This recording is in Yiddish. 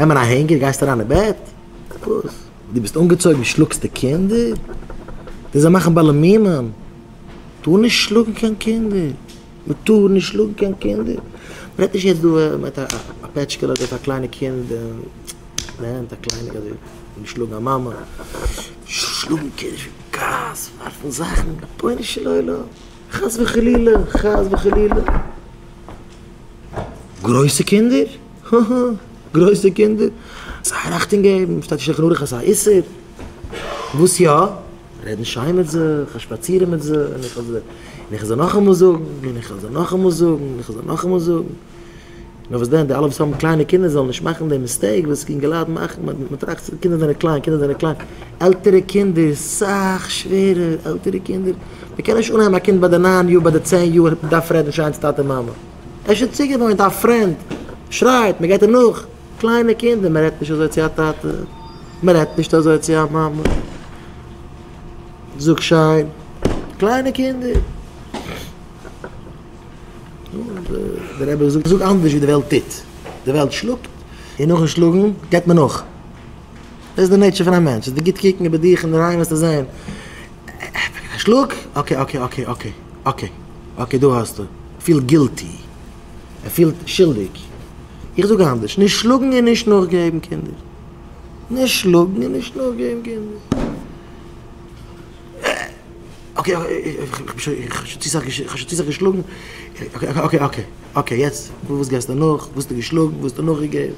נעמען א הענגער גייסט אריין אין בעט? וואס? דו ביסט אנגעצויגן שלאגסטו קינדער? די זיי מאכן בעלי מומים. טאר נישט שלאגן קיין קינדער. מען טאר נישט שלאגן קיין קינדער. מען רעדט נישט יעצט דא מיט א פעטשקעלע אדער א קליינע קינד נעמט א קליינע אזוי שלאגן א מאמע. שלאגן קינדער פון כעס, ווארפן זאכן, רבונו של עולם, חס וחלילה, חס וחלילה. גרויסע קינדער? הא הא, גרויסע קינדער? זייער אכטונג געבן, שטייט אין שלחן ערוך אז ס'איז א איסור. וואס יא? רעדן שיין מיט זיי, איך שפאצירן מיט זיי, און איך וועל זיי, און איך וועל זיי נאכאמאל זאגן, און איך וועל זיי נאכאמאל זאגן, און איך וועל זיי נאכאמאל זאגן. נאר וואס דען, די אלע וואס האבן קליינע קינדער זאלן נישט מאכן די mistake וואס אינגעלייט מאכן, מען טראכט קינדער זענען קליין, קינדער זענען קליין, עלטערע קינדער איז סאך שווערער, עלטערע קינדער, מען קען נישט אנהייבן א קינד ביי די ניין יאר, ביי די צען יאר, מען דארף רעדן שיין צו טאטע מאמע, ער איז שוין צוגעוואוינט, א friend שרייט, מען גייט אים נאך, קליינע קינדער, מען רעדט נישט אזוי צו א טאטע, מען רעדט נישט אזוי צו א מאמע, זאג שיין, קליינע קינדער. דער רבי זאגט, זאג אנדערש ווי די וועלט טוט, די וועלט שלאגט, און נאכן שלאגן געבט מען נאך, דאס איז די nature פון א מענטש, אז דו גוט קוקן איבער דיך אינדערהיים וועסטו זען, א שלאג, okay okay okay okay okay okay דא האסטו, פילט guilty, ער פילט שולדיג, איך זאג אנדערש, נישט שלאגן און נישט נאכגעבן קינדער, נישט שלאגן און נישט נאכגעבן קינדער. okay איך בין שוין איך האב שוין צו סאך איך האב שוין צו סאך געשלאגן okay okay okay okay יעצט וואס געסטו נאך וואס האסטו געשלאגן וואס האסטו נאכגעגעבן.